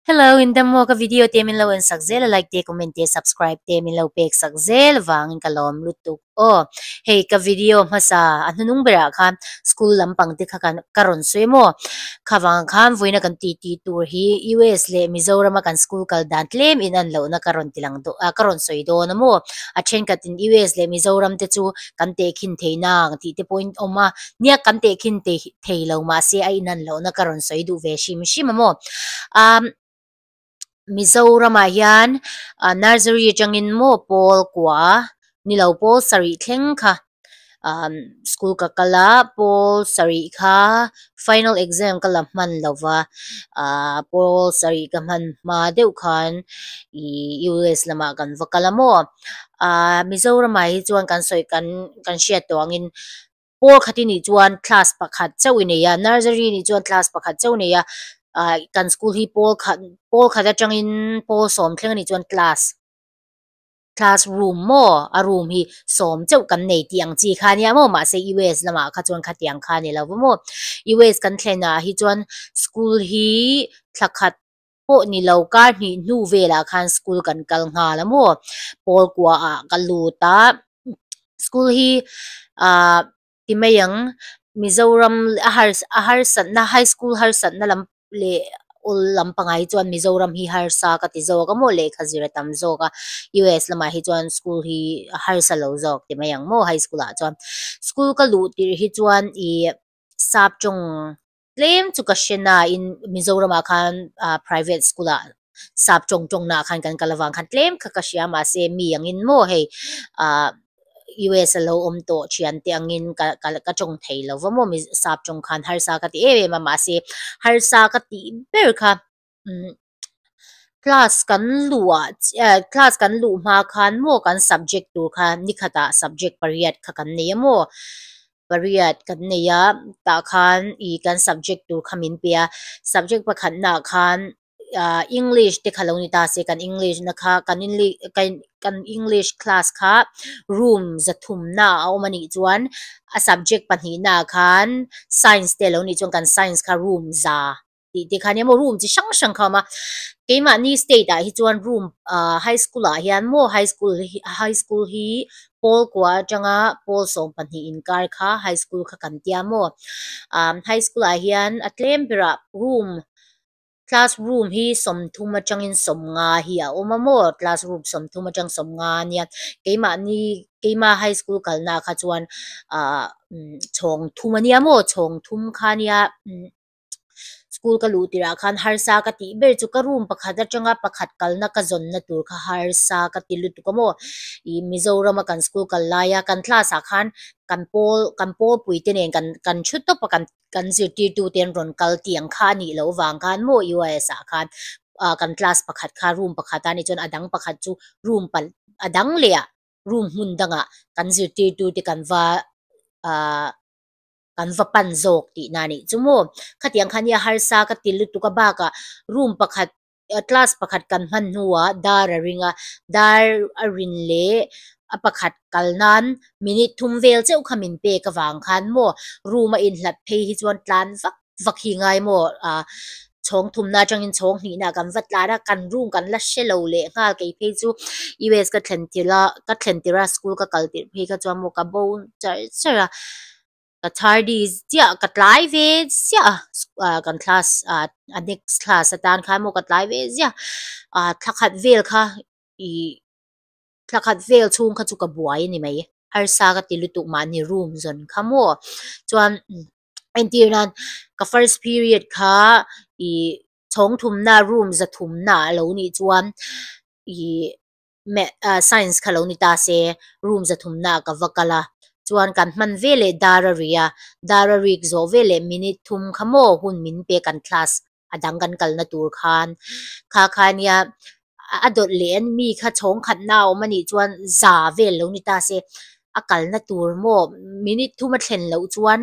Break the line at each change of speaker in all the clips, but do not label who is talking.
Hello in dam maw ka video te min lo en sak zel a like te comment te subscribe te min lo pek sak zel vangin ka lawm lutuk aw. Hei ka video hmasa a hnunung berah khan school lampang te kha kan ka rawn sawi maw kha vang khan vawiina kan ti tih tur hi US leh Mizoram a kan school kal dan tlem in an lohna ka rawn ti lang daw a ka rawn sawi dawn a maw a thenkhat in US leh Mizoram te chu kan tehkhin thei nang tih te pawhin awm a nia kan tehkhin thei thei lo mahse a inan lohna ka rawn sawi duh ve hrim hrim a maw umm Mizoramah hian ah nursery atangin maw pawl kua ni lo pawl sarih thleng kha umm school ka kal a pawl sarih kha final exam ka la hman lo va ah pawl sarih ka hman hma deuh khan ih US lamah kan va kal a maw ah Mizoramah hi chuan kan sawi kan kan hriat tawh angin. Pawl khat i nih chuan class pakhat chauh i nei a, nursery nih chuan class pakhat chauh i nei a, ah kan school hi pawl khat pawl khat atangin pawl sawm thleng a nih chuan class classroom maw a room hi sawm chauh kan nei tih ang chi kha ania maw mahse US lamah kha chuan khatiang kha a ni lo va maw US kan thlen ah hi chuan school hi thla khat pawh ni lo kar hnih hnu velah khan school kan kal nghal a maw pawl kua ah ka lut a school hi ah ti mai ang Mizoram a a harsatna high school harsatna lam leh awl lampangah hi chuan Mizoram hi harsa ka ti zawk a maw lehkha zir a tam zawk a US lamah hi chuan school hi a harsa lo zawk ti mai ang maw high school ah chuan school ka luh tirh hi chuan ih sap tawng. Tlem chu ka hre nain Mizoramah khan ah private school ah sap tawng tawng naah khan kan kal avang khan tlem kha ka hria mahse mi angin maw hei ah US a lo awm tawh thian te angin ka ka ka tawng thei lo va maw sap tawng khan harsa ka ti em em a mahse harsa ka tih ber kha umm class kan luh ah class kan luh hma khan maw kan subject tur kha nikhatah subject pariat kha kan nei a maw pariat kan nei a tah khan ih kan subject tur kha min pe a subject pakhat naah khan ah english te kha lo ni ta se kan english na kha kan kan english class kha room zathum naah a awm a nih chuan a subject pahnih naah khan science te a lo nih chuan kan science kha room za. tih te khan emaw room chi hrang hrang kha a awm a keimahni state ah hi chuan room ah high school ah hian maw high school hi high school hi pawl kua atanga pawl sawm pahnih inkar kha high school kha kan tia maw ah high school ah hian a tlem berah room classroom hi sawmthum atangin sawmnga hi a awm a maw classroom sawmthum atang sawmnga ania keimahni keima high school kalna ah kha chuan ah chhawng thum ania maw chhawng thum kha ania. School ka luh tirah khan harsa ka tih ber chu ka room pakhat atanga pakhat kalna ka zawnna tur kha harsa ka ti lutuk a maw ih Mizoram a kan school kal laia kan class ah khan kan pawl kan pawlpui te nen kan kan thu tawp a kan kan zirtirtu te an rawn kal tih ang kha a nih loh vang khan maw US ah khan ah kan class pakhat kha room pakhat a nih chuan a dang pakhat chu room pal a dang leh ah room hmun dangah kan zirtirtu te kan va ah. kan va pan zawk tihna a nih chu maw. Khatiang kha nia harsa ka ti lutuk a bakah room pakhat class pakhat kan hman hnuah dar a ring a, dar a rin leh a pakhat kal nan minute thum vel chauh kha min pek avang khan maw room a inhlat phei hi chuan tlan vak vak hi ngai maw ah chhawng thumna atangin chhawng hnihna kan va tlan a, kan room kan la hre lo leh nghal kei phei chu US ka thlen tirh a ka thlen tirh a school ka kal tirh phei kha chuan maw ka bo char char a ka third chiah ka tlai ve ziah a ah kan class ah a next class atan khan maw ka tlai ve ziah ah thla khat vel kha ih thla khat vel chhung kha chu ka buai a ni mai harsa ka ti lutuk mahni room zawn kha maw chuan. Entir nan ka first period kha ih chhawng thumna room za thumna a lo nih chuan ih ah science kha lo ni ta se room za thumna ah ka va kal a chuan kan hman veleh dar a ri a dar a rik zawh veleh minute thum kha maw hun min pe kan class a dang kan kalna tur khan kha kha nia a dawt leh an mi kha chhawng khatna a awm anih chuan za vel lo ni ta se a kalna tur maw minute thum a thlen loh chuan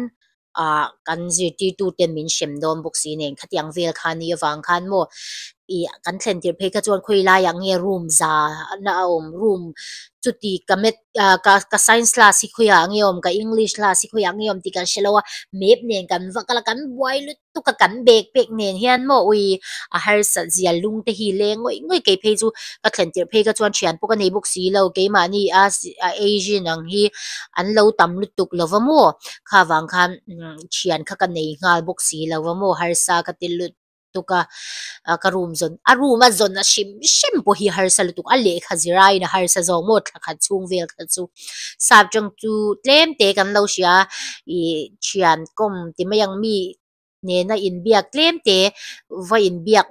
ah kan zirtirtu ten min hrem dawn bawk si nen khatiang vel kha ni avang khan maw. Ih kan thlen tirh phei kha chuan khawi laiah nge room za na a awm room chuti ka math ah ka ka science class hi khawiah nge awm ka english class hi khawiah nge awm tih kan hre lo a map nen kan va kal a kan buai lutuk a kan bag pek nen hian maw ui a harsat zia lung te hi leng ngawih ngawih kei phei chu ka thlen tirh phei kha chuan thian pawh ka nei bawk si lo keimahni a a asian ang hi an lo tam lutuk lo va maw kha vang khan thian kha ka nei nghal bawk si lo va maw harsa ka ti lut tuk a ah ka room zawn a room a zawn a hrim hrim pawh hi harsa lutuk a lehkha zir aiin a harsa zawk maw thla khat chhung vel kha chu sap tang chu tlem te kan lo hria ih thian kawm ti mai ang mi nena inbiak tlem te va inbiak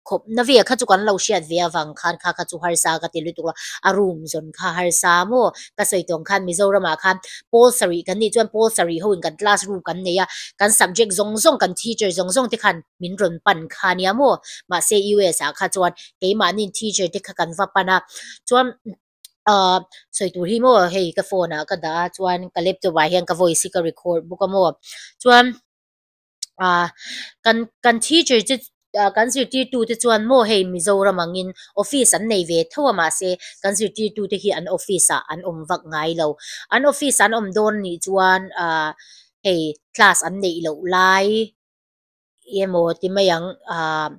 khawp na vel kha chu kan lo hriat ve avang khan kha kha chu harsa ka ti lutuk a a room zawn kha harsa maw ka sawi tawng khan Mizoram ah khan pawl sarih kan nih chuan pawl sarih ho in kan class room kan nei a kan subject zawng zawng kan teacher zawng zawng te khan min rawn pan kha nia maw mahse U_S ah kha chuan keimahni teacher te kha kan va pan a chuan ahh sawi tur hi maw hei ka phone ah ka dah a chuan ka laptop ah hian ka voice hi ka record bawk a maw chuan ah kan kan teacher te ah kan zirtirtu te chuan maw hei Mizoram angin office an nei ve tho a mahse kan zirtirtu te hi an office ah an awm vak ngai lo an office ah an awm dawn nih chuan ah hei class an neih loh lai emaw ti mai ang ah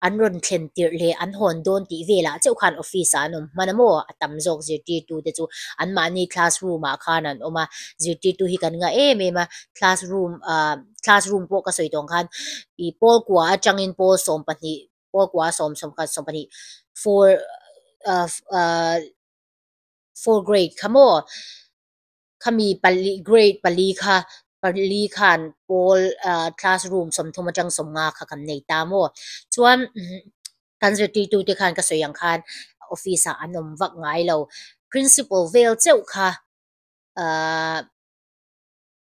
an rawn thlen tirh leh an hawn dawn tih velah chauh khan office ah an awm hman a maw a tam zawk zirtirtu te chu anmahni classroom ah khan an awm a zirtirtu hi kan ngah em em a classroom ah classroom pawh ka sawi tawh ang khan ih pawl kua atangin pawl sawmpahnih pawl kua sawm sawmkhat sawmpahnih four ah ah four grade kha maw. Khami pali grade pali kha pali khan pawl ah classroom sawmthum atang sawmnga kha kan nei ta maw chuan kan zirtirtu te khan ka sawi ang khan office ah an awm vak ngai lo principal vel chauh kha ahh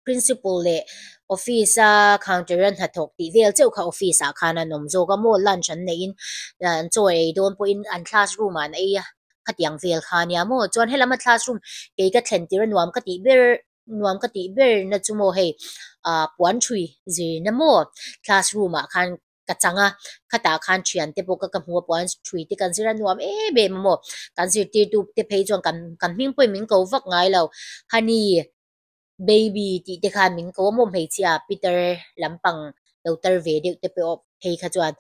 principal leh office a counter a hnathawk tih vel chauh kha office ah khan an awm zawk a maw lunch an neih in an chaw ei dawn pawhin an classroom ah an ei a. Khatiang vel kha ania maw? Chuan helama classroom kei ka thlen tir a nuam ka tih ber nuam ka tih ber na chu maw hei ah puan thui zirna maw classroom ah khan ka chang a khatah khan thian te pawh ka ka hmu a puan thui te kan zir a nuam em em a maw kan zirtirtu te phei chuan kan kan hming pawhin min ko vak ngai lo honey baby tih te khan min ko a maw hmeichhia Peter lampang lo tar ve deuh te pawh phei kha chuan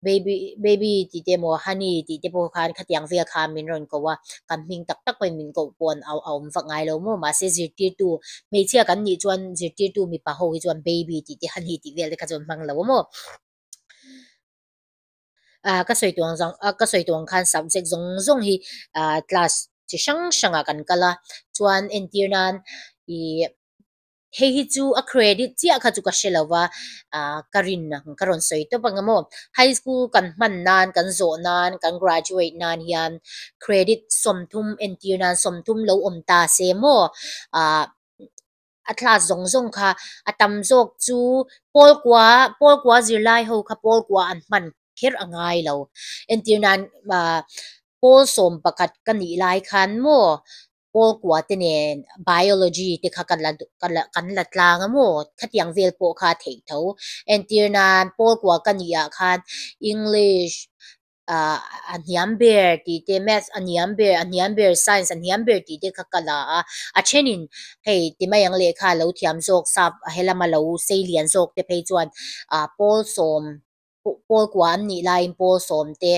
baby baby tih te emaw honey tih te pawh khan khatiang vel khan min rawn ko a kan hming tak tak pawhin min koh pawh a awm vak ngai lo maw mahse zirtirtu hmeichhia kan nih chuan zirtirtu mipa ho hi chuan baby tih te honey tih vel te kha chuan hmang lo a maw. Ah ka sawi tuang zawng ah ka sawi tuang khan subject zawng zawng hi ah class chi hrang hrangah kan kal a chuan entir nan ih hei hi chu a credit chiah kha chu ka hre lo va ah ka rin ang ka rawn sawi tawp ang emaw high school kan hman nan kan zawh nan kan graduate nan hian credit sawmthum entir nan sawmthum lo awm ta se maw ah. A class zawng zawng kha a tam zawk chu pawl kua pawl kua zirlai ho kha pawl kua an hman kher a ngai lo entir nan ah pawl sawm pakhat ka nih lai khan maw pawl kua te nen biology te kha ka la ka la kan la tlang a maw khatiang vel pawh kha a theih tho entir nan pawl kua ka nih ah khan english ah a hniam ber tih te maths a hniam ber a hniam ber science a hniam ber tih te kha ka la a a thenin hei ti mai ang lehkha a lo thiam zawk sap a helama lo sei lian zawk te phei chuan ah pawl sawm pawl kua an nih laiin pawl sawm te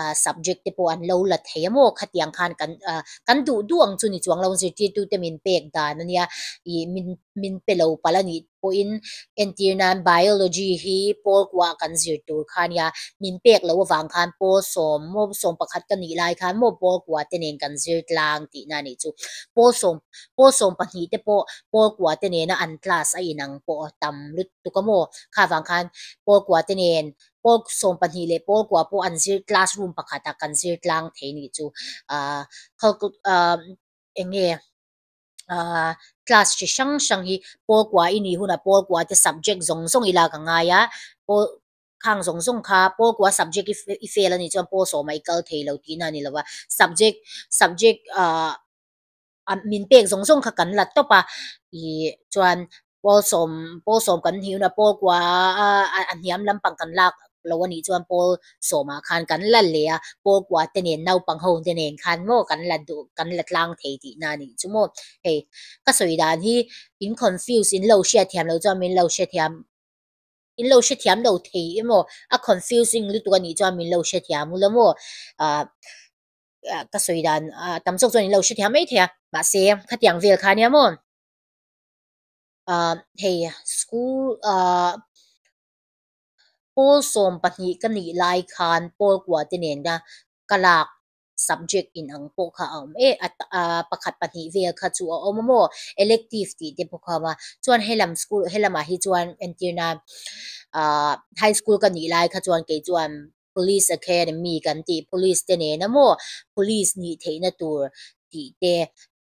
ah subject te pawh an lo la thei a maw khatiang khan kan ah kan duh duh ang chu ni chuang lo zirtirtute min pek dan ania ih min min pe lo palh a nih pawhin entir nan biology hi pawl kuah kan zir tur kha ania min pek loh avang khan pawl sawm maw sawm pakhat ka nih lai khan maw pawl kua te nen kan zir tlang tihna a nih chu pawl sawm pawl sawm pahnih te pawh pawl kua te nena an class a inang pawh a tam lutuk a maw kha vang khan pawl kua te nen pawl sawm pahnih leh pawl kua pawh an zir classroom pakhatah kan zir tlang thei a nih chu ah ah eng nge. Ahh class chi hrang hrang hi pawl kua i nih hunah pawl kua te subject zawng zawng i lak a ngai a pawl khang zawng zawng kha pawl kua subject i i fail a nih chuan pawl sawmah i kal thei lo tihna a ni lo va subject subject ahh min pek zawng zawng kha kan la tawp a ih chuan pawl sawm pawl sawm kan hnih hunah pawl kua a hniam lampang kan lak. lo a nih chuan pawl sawmah khan kan la leh a, pawl kua te nen naupang ho te nen khan maw kan la duh kan la tlang thei tihna a nih chu maw. Hei ka sawi dan hi in confuse in lo hriatthiam loh chuan min lo hrethiam in lo hrethiam lo thei emaw a confusing lutuk a nih chuan min lo hrethiam ula maw ah ka sawi dan ah tam zawk chuan in lo hrethiam mai thei a mahse khatiang vel kha nia maw ah hei school ah pawl 12 ka nih lai khan pawl kua te nena ka lak subject in ang pawh kha a awm e a pakhat pahnih vel kha chu a awm a maw elective tih te pawh kha a awm a chuan helam school helamah hi chuan entir nan ahh high school ka nih lai kha chuan kei chuan police academy kan tih police te nen a maw police nih theihna tur tih te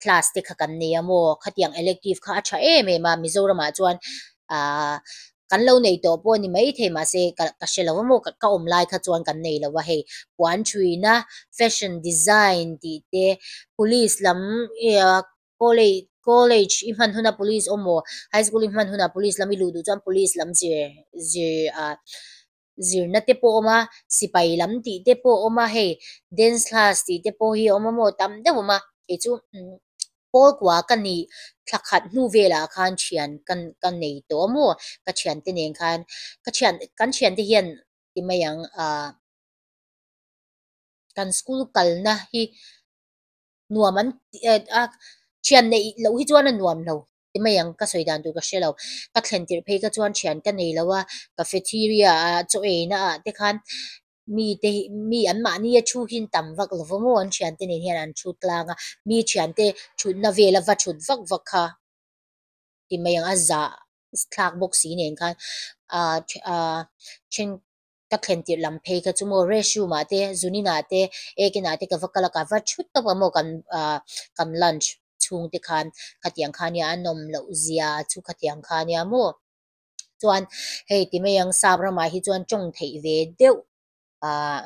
class te kha kan nei a maw khatiang elective kha a tha em em a Mizoramah chuan ahh Kan lo nei tawh pawh a ni maithei mahse ka ka hre lo a maw ka awm lai kha chuan kan nei lo a hei puan thuina fashion design tih te police lam college college i hman huna police awm maw high school i hman huna police lam i luh duh chuan police lam zir zir ah zirna te pawh a awm a sipai lam tih te pawh a awm a hei dance class tih te pawh hi a awm a maw tam deuh a awm a kei chu. Pawl kua ka nih thla khat hnu velah khan thian ka ka nei tawh a maw? Ka thiante nen khan ka thian kan thiante hian ti mai ang ah kan school kalna hi nuam an ti a thian neih loh hi chuan a nuam lo ti mai ang ka sawi dan tur ka hre lo. Ka thlen tirh phei kha chuan thian ka nei lo a cafeteria ah chaw eina ah te khan mite hi mi an mahni a thu hi an tam vak lo va maw an thiante nen hian an thu tlang a mi thiante thutna vela va thut vak vak kha ti mai ang a zah thlak bawk si nen khan ah ah then ka thlen tirh lam phei kha chu maw restroom ah te zunin ah te ekin ah te ka va kal a ka va thut tawp a maw kan ah kan lunch chhung te khan khatiang kha nia a nawm loh zia chu khatiang kha nia maw. Chuan hei ti mai ang sap ramah hi chuan tawng theih ve deuh ah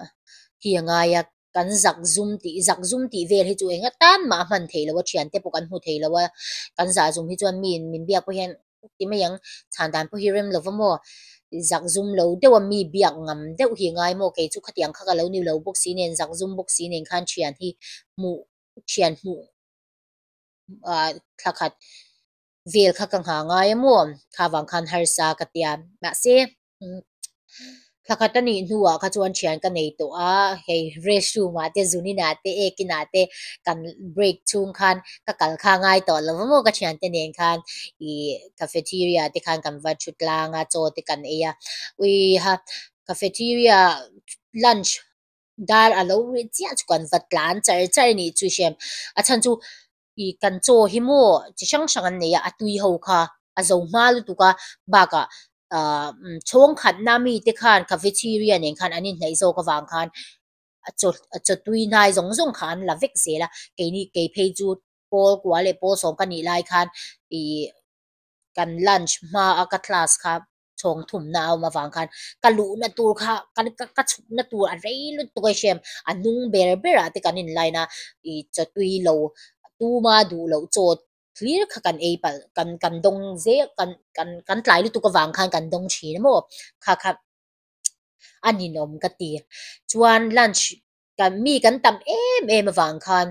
hi a ngai a, kan zak zum tih zak zum tih vel hi chu eng atan mah a hman theih loh a thiante pawh kan hmu thei lo a, kan zah zum hi chuan miin min biak pawh hian ti mai ang chhan dan pawh hi rem lo va maw zak zum lo deuh a mi biak ngam deuh hi a ngai maw kei chu khatiang kha ka lo ni lo bawk si nen zak zum bawk si nen khan thian hi hmuh thian hmuh ah thla khat. Vel kha ka nghah ngai a maw? Kha vang khan harsa ka tia. Mahse, thla khat a nih hnuah kha chuan thian ka nei tawh a, hei restroom ah te, zunin ah te, ekin ah te kan break chhung khan ka kal kha ngai tawh lo va maw ka thiante nen khan ih cafeteria te khan kan va thu tlang a, chaw te kan ei a. Ui ha, cafeteria lunch dar a lo ri chiah chu kan va tlan char char a nih chu i hriat. A chhan chu I kan chaw hi maw chi hrang hrang an nei a, a tui ho kha a zo hma lutuk a, bakah ahh chhawng khatna mite khan cafeteria nen khan an inhnaih zawk avang khan a chaw a chaw tui hnai zawng zawng kha an la vek zel a, keini kei phei chu pawl kua leh pawl 10 ka nih lai khan ih kan lunch hma a ka class kha chhawng thumna a awm avang khan ka luhna tur kha ka ka chhukna tur a rei lutuk a hriam a hnung ber berah te kan in line a ih chaw tui lo tuma duh loh chaw hlir kha kan ei palh kan kan dawng zel kan kan kan tlai lutuk avang khan kan dawng thin a maw kha kha a ninawm ka ti chuan lunch kan mi kan tam em em avang khan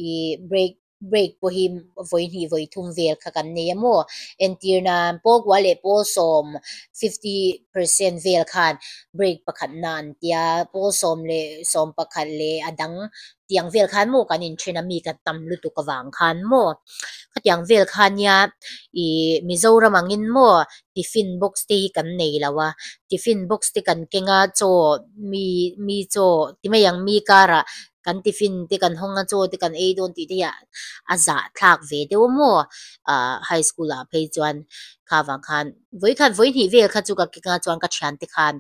ih break break pawh hi vawi hnih vawi thum vel kha kan nei a maw entir nan pawl kua leh pawl 10 50% vel khan break pakhat na an tia pawl 10 leh 11 leh a dang tiang vel khan maw kan inthen a mi kan tam lutuk avang khan maw khatiang vel kha nia ih Mizoram angin maw tiffin box te hi kan nei lo a tiffin box te kan keng a chaw mi mi chaw ti mai ang mi karah kan tiffin te kan hawng a chaw te kan ei dawn tih te hi a zah thlak ve deuh a maw ah high school ah phei chuan kha vang khan vawi khat vawi hnih vel kha chu ka keng a chuan ka thian te khan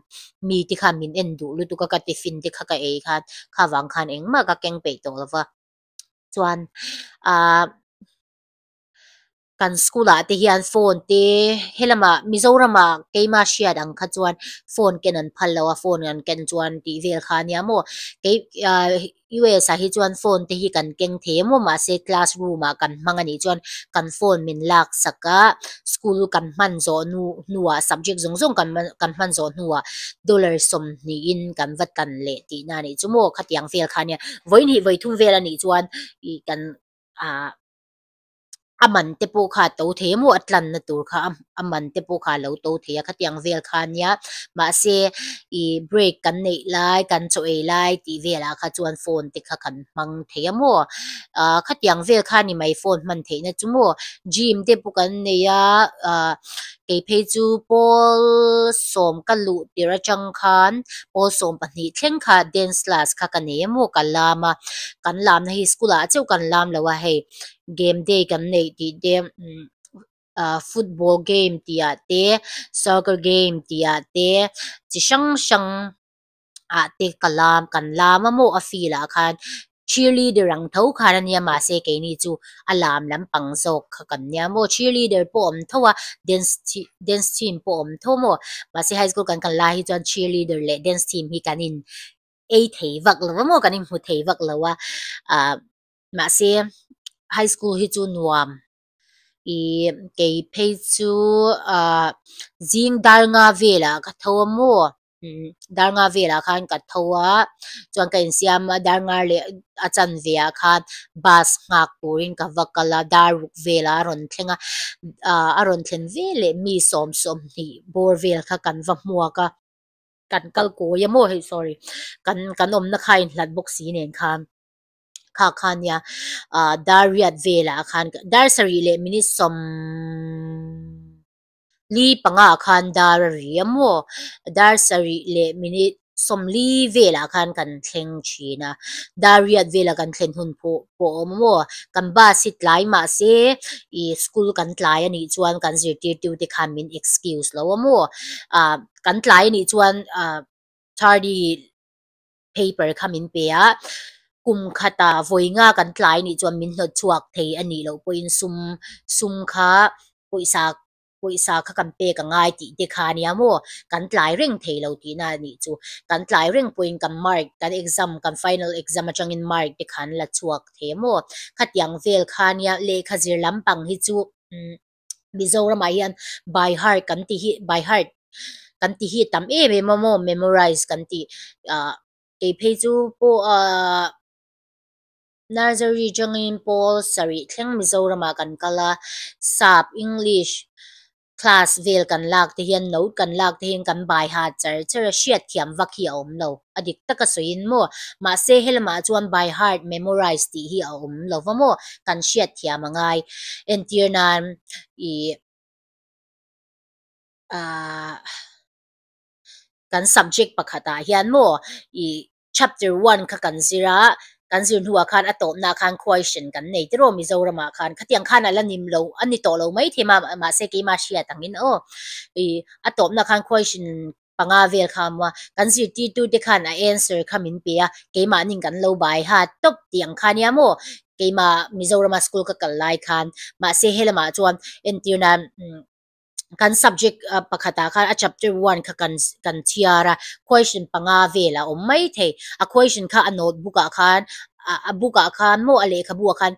mi te khan min en duh lutuk a ka tiffin te kha ka ei khan kha vang khan engmah ka keng peih tawh lo va chuan ah. Kan school ah te hian phone te helamah Mizoramah keima hriat ang kha chuan phone ken an phal lo a phone an ken chuan tih vel kha ania maw kei ah US ah hi chuan phone te hi kan keng thei a maw mahse classroom ah kan hmang anih chuan kan phone min lak sak a school kan hman zawh hnu hnuah subject zawng zawng kan kan hman zawh hnuah dollar sawmhnih in kan va tan leh tihna anih chu maw khatiang vel kha ania vawihnih vawithum vel anih chuan ih kan ah. A man te pawh kha a to thei a maw a tlanna tur kha a man te pawh kha a lo to thei a khatiang vel kha ania mahse ih break kan neih lai kan chaw ei lai tih velah kha chuan phone te kha kan hmang thei a maw ah khatiang vel kha a ni mai phone hman theihna chu maw gym te pawh kan nei a ah kei phei chu pawl sawm ka luh tirh atang khan pawl 12 thleng kha dance class kha ka nei a maw ka lam a kan lamna hi school ah chauh kan lam lo a hei. Game day kan neih tih te ah football game tih ah te soccer game tih ah te chi hrang hrang ah te ka lam kan lam a maw a field ah khan cheerleader ang tho khan ania mahse keini chu a lam lampang zawk kha kan nia maw cheerleader pawh a awm tho a dance dance team pawh a awm tho maw mahse high school kan kal lai hi chuan cheerleader leh dance team hi kan in ei thei vak lo a maw kan inhmu thei vak lo a ah. Mahse high school hi chu nuam ih kei phei chu ah zing dar nga velah ka tho a maw dar nga velah khan ka tho a chuan ka insiam a dar nga leh a chanve ah khan bus nghak turin ka va kal a dar ruk velah a rawn thleng a ah a rawn thlen veleh mi sawm sawmhnih bawr vel kha kan va hmuak a. Kan kal kawi a maw hei sorry kan kan awmna kha a inhlat bawk si nen khan. Kha kha nia ah dar riat velah khan dar sarih leh minute 45 ah khan dar a ri a maw dar sarih leh minute 40 velah khan kan thleng thin a dar riat vela kan thlen hun pawh pawh a awm a maw kan bus hi tlai mahse ih school kan tlai a nih chuan kan zirtirtu te khan min excuse lo a maw ah kan tlai a nih chuan ah thirty paper kha min pe a, kum khata vawi nga kan tlai nih chuan min hnawt chhuak thei a nih loh pawhin sum sum kha pawisa pawisa kha kan pek a ngai tih te kha ania maw kan tlai reng thei lo tihna a nih chu kan tlai reng pawhin kan mark kan exam kan final exam atangin mark te kha an la chhuak thei a maw khatiang vel kha ania lehkha zir lampang hi chu umm Mizoramah hian by heart kan ti hi by heart kan ti hi tam em em a maw memorize kan tih ah kei phei chu pawh ah nursery atangin pawl sarih thleng Mizoramah kan kal a sap english class vel kan lak te hian note kan lak te hian kan by heart char char a hriatthiam vak hi a awm lo. A dik tak a sawiin maw? Mahse helamah chuan by heart memorize tih hi a awm lo va maw? Kan hriat thiam a ngai. Entir nan ih ah kan subject pakhatah hian maw ih chapter one kha kan zir a, kan zir hnuah khan a tawpnaah khan question kan nei tiraw Mizoramah khan. Khatiang khan a la nim lo a ni tawh lo maithei ma mahse keimah hriat angin aw ih a tawpnaah khan question panga vel kha a awm a, kan zirtirtu te khan a answer kha min pe a, keimahni kan lo bai ha tawp tih ang kha nia maw, keimah Mizorama school ka kal lai khan, mahse helamah chuan entir nan kan subject pakhatah khan a chapter one kha kan kan chhiar a, question panga vel a awm mai thei, a question kha a notebook ah khan a book ah khan maw a lehkhabu ah khan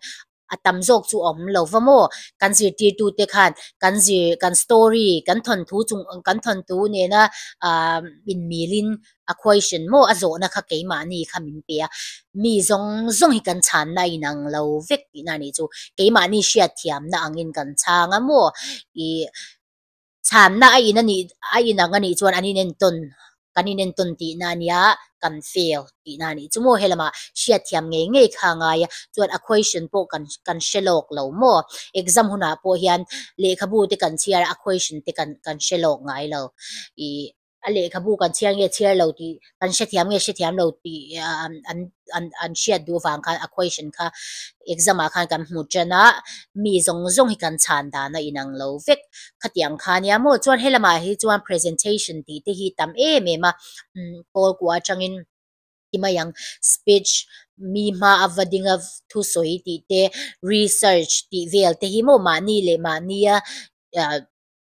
a tam zawk chu a awm lo va maw? Kan zirtirtute khan kan zir kan story kan thawnthu chung kan thawnthu nena ah inmilin a question maw a zawhna kha keimahni kha min pe a, mi zawng zawng hi kan chhanna a inang lo vek tihna a nih chu. Keimahni hriatthiamna angin kan chhang a maw? Ih Chhanna a in anih a inang anih chuan an inentawn kan inentawn tihna ania kan fail tihna anih chu maw helamah hriatthiam ngei ngei kha a ngai a chuan a question pawh kan kan hre lawk lo maw exam hunah pawh hian lehkhabu te kan chhiar a a question te kan kan hre lawk ngai lo ih a lehkhabu kan chhiar nge chhiar lo tih kan hrethiam nge hrethiam lo tih an an an hriat duh avang khan a question kha exam ah khan kan hmu tan a mi zawng zawng hi kan chhan dan a inang lo vek khatiang kha ania maw chuan helamah hi chuan presentation tih te hi tam em em a pawl kua atangin. Ti mai ang, speech mi hma a va ding a thusawi tih te, research tih vel te hi maw mahni leh mahnia ah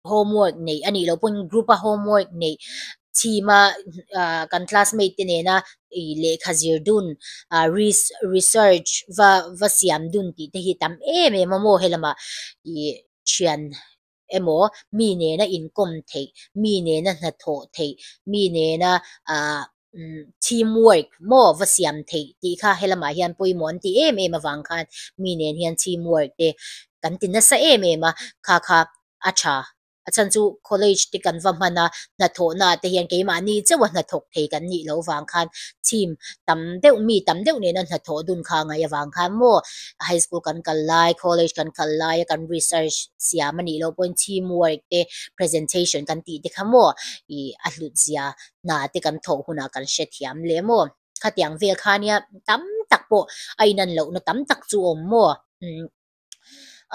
homework neih a nih loh pawhin group a homework neih chhim a ah kan classmate te nena ih lehkha zir dun ah research va va siam dun tih te hi tam em em a maw helamah ih thian emaw mi nena inkawm theih mi nena hnathawh theih mi nena ah team work maw va siam theih tih kha helamah hian pawimawh an tih em em avang khan mi nen hian team work te kan ti nasa em em a kha kha a tha a chhan chu college te kan va hman a hnathawhna ah te hian keimahni chauh a hnathawk thei kan nih loh vang khan team tam deuh mi tam deuh nena hnathawh dun kha a ngaih avang khan maw high school kan kal lai college kan kal lai a kan research siam a nih loh pawhin team work te presentation kan tih te kha maw ih a hlut zia hna te kan thawh hunah kan hrethiam leh maw khatiang vel kha nia tam tak pawh a inan lohna tam tak chu a awm maw umm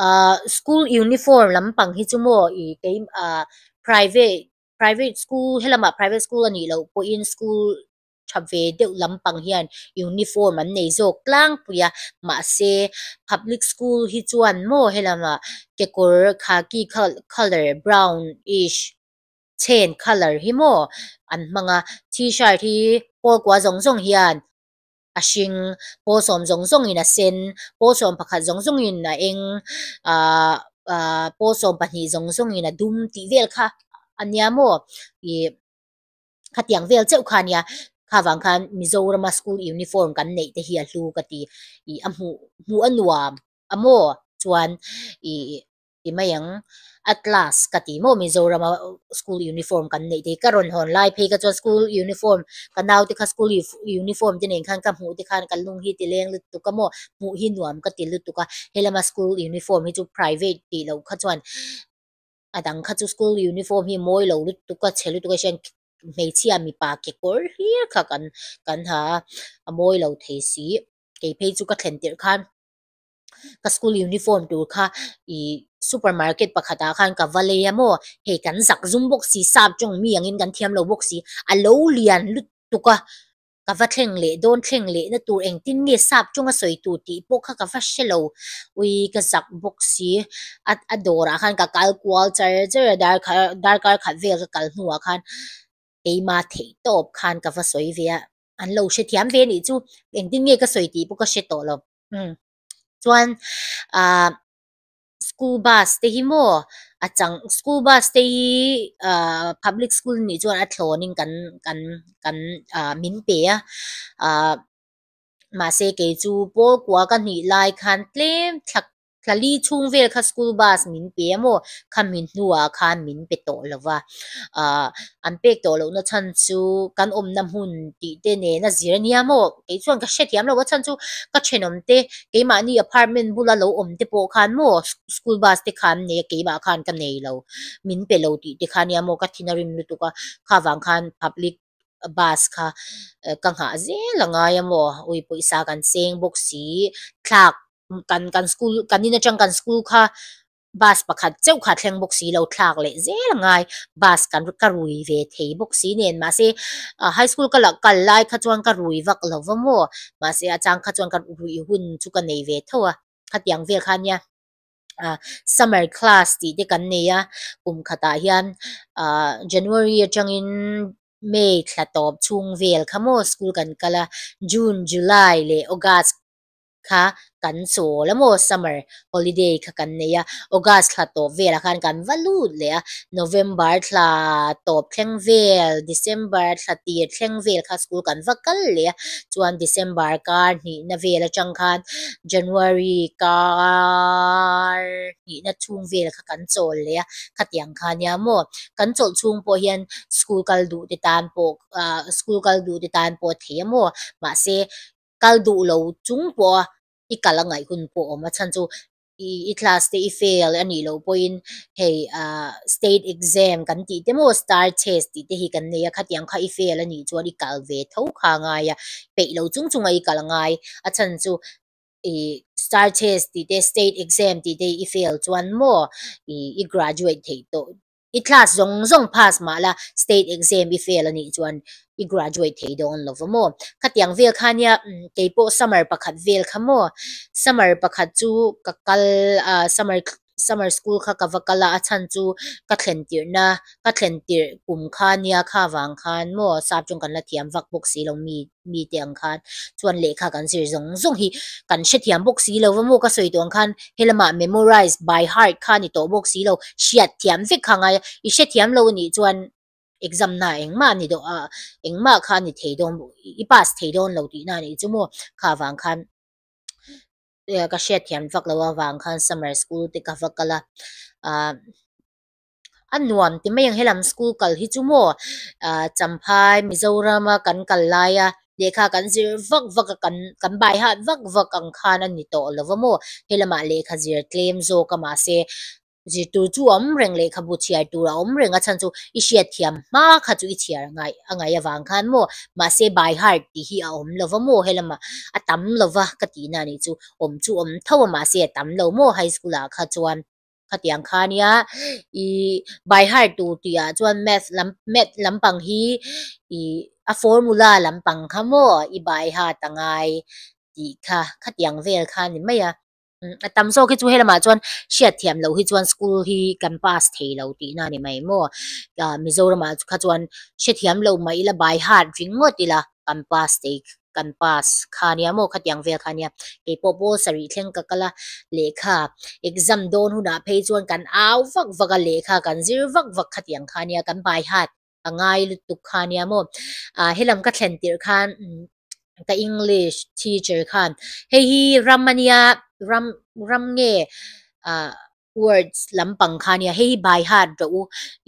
ahh school uniform lampang hi chu maw ih kei ah private private school helamah private school a nih loh pawhin school tha ve deuh lampang hian uniform an nei zawk tlangpui a mahse public school hi chuan maw helamah kekawr khaki colour brownish chhen colour hi maw an hmang a t-shirt hi pawl kua zawng zawng hian a hring pawl sawm zawng zawng in a sen pawl sawm pakhat zawng zawng in a eng ahh ahh pawl sawm pahnih zawng zawng in a dum tih vel kha a nia maw ih khatiang vel chauh kha a nia kha vang khan Mizorama school uniform kan neih te hi a hlu ka ti ih a hmuh hmuh a nuam a maw chuan ih ti mai ang a class ka ti maw Mizorama school uniform kan neih te hi ka rawn hawn lai phei kha chuan school uniform ka naute kha school uniform te nen khan ka hmuh te khan ka lung hi ti leng lutuk a maw hmuh hi nuam ka ti lutuk a helama school uniform hi chu private tih loh kha chuan a dang kha chu school uniform hi mawi lo lutuk a chhe lutuk a hian hmeichhia mipa kekawr hlir kha kan kan ha a a mawi lo thei si kei phei chu ka thlen tirh khan ka school uniform tur kha ih supermarket pakhat ah khan ka va lei a maw hei kan zak zum bawk si sap tawng mi angin kan thiam lo bawk si a lo lian lutuk a ka va thleng leh dawn thleng leh na tur engtin nge sap tawnga sawi tur tih pawh kha ka va hre lo ui ka zak bawk si a a dawrah khan ka kal kual char char a darkar darkar khat vel ka kal hnuah khan keima theih tawp khan ka va sawi ve a an lo hrethiam ve anih chu engtin nge ka sawi tih pawh ka hre tawh lo umm chuan ahh school bus te hi maw a chang school bus te hi ahh public school nih chuan a thlawnin kan kan kan ahh min pe a ahh mahse kei chu pawl kua ka hnih lai khan tlem thla thla li chhung vel kha school bus min pe a maw khami hnuah khan min pe tawh lo va ahh an pek tawh lohna chhan chu kan awmna hmun tih te nen a zir a nia maw kei chuan ka hrethiam lo a chhan chu ka thenawm te keimahni apartment bula lo awm te pawh khan maw school bus te khan nei a keimah khan ka nei lo min pe lo tih te kha nia maw ka thin a rim lutuk a kha vang khan public bus kha ka nghah zel a ngai a maw ui pawisa kan seng bawk si thlak kan kan school kan in atang kan school kha bus pakhat chauh kha a thleng bawk si lo thlak leh zel a ngai bus kan ka rui ve thei bawk si nen mahse ah high school ka la kal lai kha chuan ka rui vak lo va maw mahse a chang kha chuan ka ruih hun chu ka nei ve tho a khatiang vel kha nia ah summer class tih te kan nei a kum khatah hian ah January atangin May thla tawp chhung vel kha maw school kan kal a June July leh August kha kan chawl a maw summer holiday kha kan nei a August thla tawp velah khan kan va lut leh a November thla tawp thleng vel December thla tir thleng vel kha school kan va kal leh a chuan December kar hnihna vel atang khan January kar hnihna chhung vel kha kan chawl leh a khatiang kha nia maw kan chawlh chhung pawh hian school kal duh te tan pawh ah school kal duh te tan pawh a thei a maw mahse kal duh lo chung pawha i kal a ngaih hun pawh a awm a chhan chu i class te i fail a nih loh pawhin hei ah state exam kan tih te maw star test tih te hi kan nei a khatiang kha i fail a nih chuan i kal ve tho kha a ngai a peih lo chung chunga i kal a ngai a chhan chu ih star test tih te state exam tih te i fail chuan maw ih i graduate theih tawh. I class zawng zawng pass mah la state exam i fail a nih chuan i graduate thei dawn lo va maw. Khatiang vel kha nia keipawh summer pakhat vel kha maw summer pakhat chu ka kal a summer summer school kha ka va kal a a chhan chu ka thlen tirhna ka thlen tirh kum kha nia kha vang khan maw sap chu kan la thiam vak bawk si lo mi mi te ang khan chuan lehkha kan zir zawng zawng hi kan hrethiam bawk si lo va maw ka sawi tawh ang khan helamah memorize by heart kha a ni tawh bawk si lo hriat thiam vek kha a ngai a i hrethiam lo a nih chuan exam na engmah a ni dawn a engmah kha a ni thei dawn i pass thei dawn lo tihna a nih chu maw kha vang khan ka hriatthiam vak loh avang khan summer school te ka va kal a ah a nuam ti mai ang helam school kal hi chu maw ah champhai Mizoram a kan kal lai a lehkha kan zir vak vak a kan kan bai hat vak vak ang khan a ni tawh lo va maw helamah lehkha zir tlem zawk a mahse Zirtur chu a awm reng, lehkhabu chhiar tur a awm reng a chhan chu i hriatthiam hma kha chu i chhiar ngaih a ngaih avang khan maw mahse by heart tih hi a awm lova maw helama a tam lova ka tihna a nih chu awm chu awm tho a mahse a tam lo maw high school ah kha chuan khatiang kha nia i by heart tur tih ah chuan math lam math lampang hi ih a formula lampang kha maw i by heart a ngai tih kha khatiang vel kha a ni mai a. A tam zawk hi chu helamah chuan hriatthiam loh hi chuan school hi kan pass thei lo tihna a ni mai maw ah Mizoramah kha chuan hrethiam lo mah ila by heart ringawt ila kan pass thei kan pass kha nia maw khatiang vel kha nia keipawh pawl sarih thleng ka kal a lehkha exam dawn hunah phei chuan kan au vak vak a lehkha kan zir vak vak khatiang kha nia kan by heart a ngai lutuk kha nia maw ah helam ka thlen tirh khan ka english teacher khan hei hi ram a nia ram ram nge ah words lampang kha nia hei hi by heart rawh u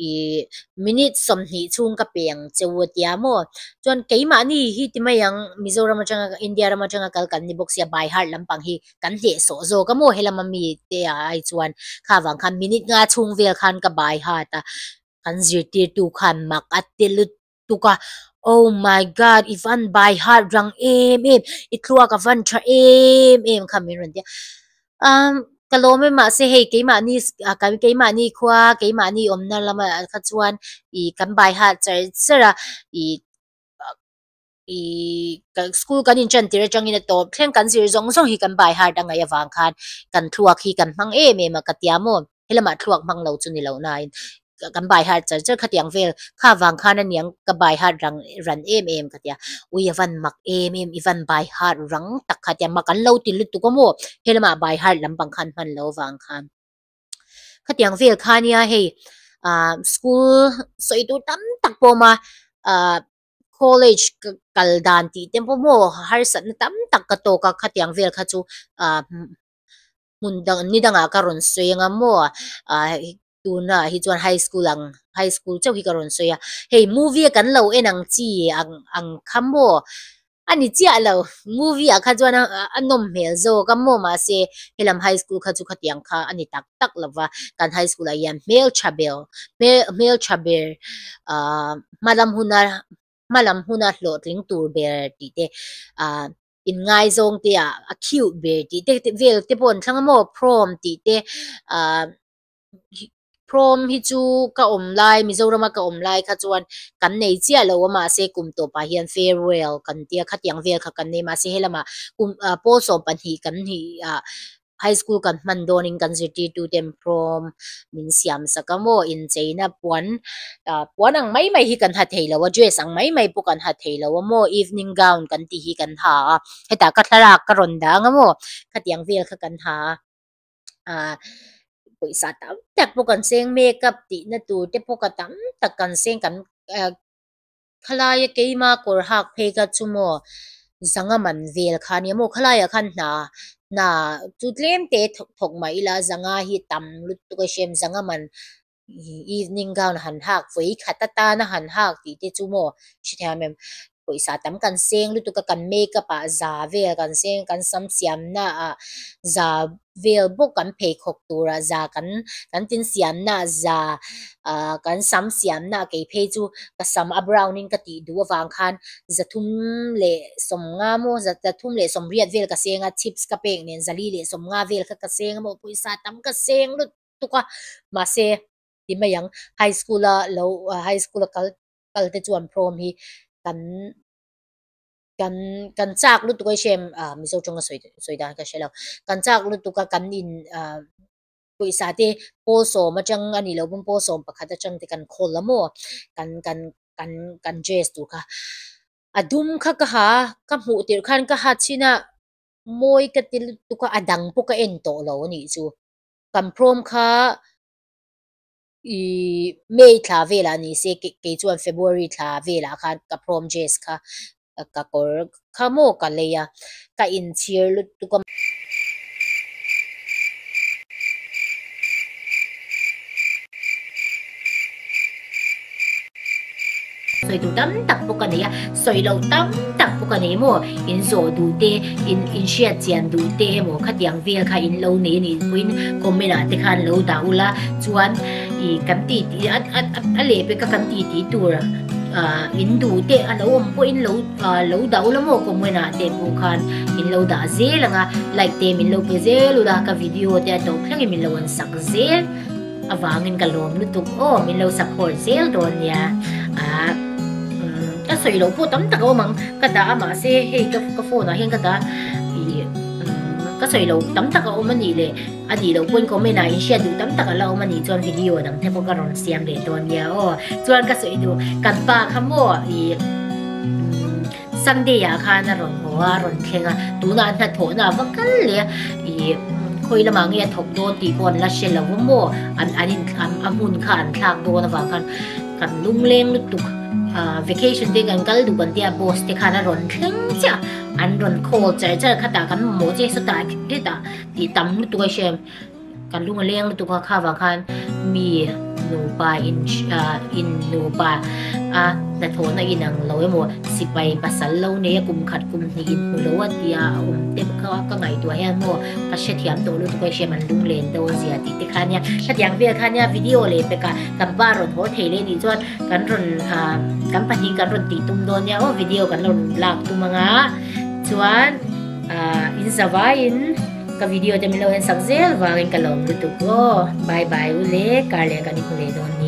ih minute 20 chhung ka pe ang che u a tia maw chuan keimahni hi ti mai ang Mizoram atanga India ram atanga kal kan ni bawk sia by heart lampang hi kan hnehsawh zawk a maw helama mi te ah ai chuan kha vang khan minute nga chhung vel khan ka by heart a. Kan zirtirtu khan mak a ti lutuk a, Oh my God, i van by heart rang em em, i thluak a van tha em em kha min rawn ti a. Umm ka lawm e mahse hei keimahni keimahni khua keimahni awmna lamah kha chuan ih kan by heart char char a ih ih school kan inṭan tir aṭangin a tawp thleng kan zir zawng zawng hi kan by heart a ngaih avang khan kan thluak hi kan hmang em em a ka tia maw helamah thluak hmang lo chu ni lo nain kan by heart char char khatiang vel kha vang khan aniang ka by heart rang ran em em ka tia ui a van mak em em i van by heart rang tak kha tia mak an lo ti lutuk a maw helamah by heart lampang khan hman lo vang khan khatiang vel kha nia hei ah school sawi tur tam tak pawh a awm a ah. College ka kal dan tih te pawh maw harsatna tam tak ka tawk a khatiang vel kha chu ah hmun dang ni dangah ka rawn sawi anga maw ah tunah hi chuan high school ang high school chauh hi ka rawn sawi a hei movie a kan lo en ang chi ang ang kha maw a ni chiah lo movie ah kha chuan a nawm hmel zawk a maw mahse helam high school kha chu khatiang kha a ni tak tak lo va kan high school ah hian hmeltha ber hmeltha ber ah. Hmalam huna hmalam huna hlawhtling tur ber tih te ah inngaizawng te ah a cute ber tih te vel te pawh an thlang a maw prom tih te ah prom hi chu ka awm lai Mizoram a ka awm lai kha chuan kan nei chiah lo a mahse kum tawpah hian farewell kan tia khatiang vel kha kan nei mahse helamah kum ah pawl 12 kan hnih ah. High school kan hman dawnin kan zirtirtuten prom min siam sak a maw incheina puan ah puan ang mai mai hi kan ha thei lo a dress ang mai mai pawh kan ha thei lo a maw evening gown kan tih hi kan ha a hetah ka thlalak ka rawn dang a maw khatiang vel kha kan ha a ah pawisa tam tak pawh kan seng makeup tihna tur te pawh ka tam tak kan seng kan ah. Khalaia keima kawr hak phei kha chu maw zanga man vel kha nia maw khalaiah khan hna hna chu tlem te thawk thawk mah ila zanga hi tam lutuk a hrem zanga man evening gown han hak vawi khat atana han hak tih te chu maw hrethiam em pawisa tam kan seng lutuk a kan makeup ah za vel kan seng kan sam siamna ah za vel bawk kan pheikhawk turah za kan kan tin siamna za ah kan sam siamna kei phei chu ka sam a brown in ka tih duh avang khan 350 maw 380 vel ka seng a chips ka pek nen 450 vel kha ka seng a maw pawisa tam ka seng lutuk a mahse. ti mai ang high school a lo high school a kal kal te chuan prom hi kan kan kan chak lutuk a hrem ah mizo tawng a sawi sawi dan ka hre lo kan chak lutuk a kan in ah pawisa te pawl sawm atang a nih loh pawn pawl sawm pakhat atang te kan khawl a maw kan kan kan kan dress tur kha a dum kha ka ha a ka hmuh tirh khan ka ha chhin a mawi ka ti lutuk a a dang pawh ka en tawh lo a nih chu kan prom kha Ihh May thla velah ni se kei chuan February thla velah khan ka prom dress kha ka kawr kha maw ka lei a, ka inchhir lutuk a. Sawi tur tam tak pawh ka nei a, sawi loh tam tak pawh ka nei maw? In zawh duh te, in in hriat chian duh te emaw khatiang vel kha in lo nei a nih pawhin comment ah te khan lo dah ula chuan ih kan tih tih a a a leh pek a kan tih tih tur ah in duh te a lo awm pawhin lo ah lo dah ula maw comment ah te pawh khan in lo dah zel ang a, like te min lo pe zel ula ka video te a tawp thlengin min lo an sak zel. Avangin ka lawm lutuk aw min lo support zel dawn nia ah ka sawi loh pawh tam tak a awm ang ka dah a mahse hei ka ka phone ah hian ka dah ih ka sawi loh tam tak a awm a nih leh a nih loh pawhin comment ah in hriat duh tam tak a la awm a nih chuan video dang te pawh ka rawn siam leh dawn nia aw chuan ka sawi duh kan pa kha maw ih Sunday ah khan a rawn haw a, a rawn thleng a, tunah a hnathawhna a va kal leh a, ih khawi lamah nge a thawk dawn tih pawh an la hre lo a maw, an an in a hmun kha an thlak dawn avang khan kan lungleng lutuk ah vacation te kan kal duh kan tia boss te khan a rawn thleng chiah a, an rawn call char char khatah kan mamawh che sawtah hetah tih tam lutuk a hre. Kan lung a leng lutuk a kha vang khan mi nupa in in nupa a hnathawhna inang lo emaw sipai pasal lo nei a kum khat kum hnih in hmu lo a tia a awm te kha ka ngaihtuah hian maw ka hrethiam tawh lutuk a hriam an lung len dawn zia tih te kha nia hetiang vel kha nia video leh pekah kan pa rawn haw thei leh nih chuan kan rawn kan pahnih kan rawn tih tum dawn nia aw video kan rawn lak tum anga chuan in zavaiin. Ka video te min lo en sak zel vangin ka lawm lutuk aw. Bye bye u le, kar leh kan i hmu leh dawn nia.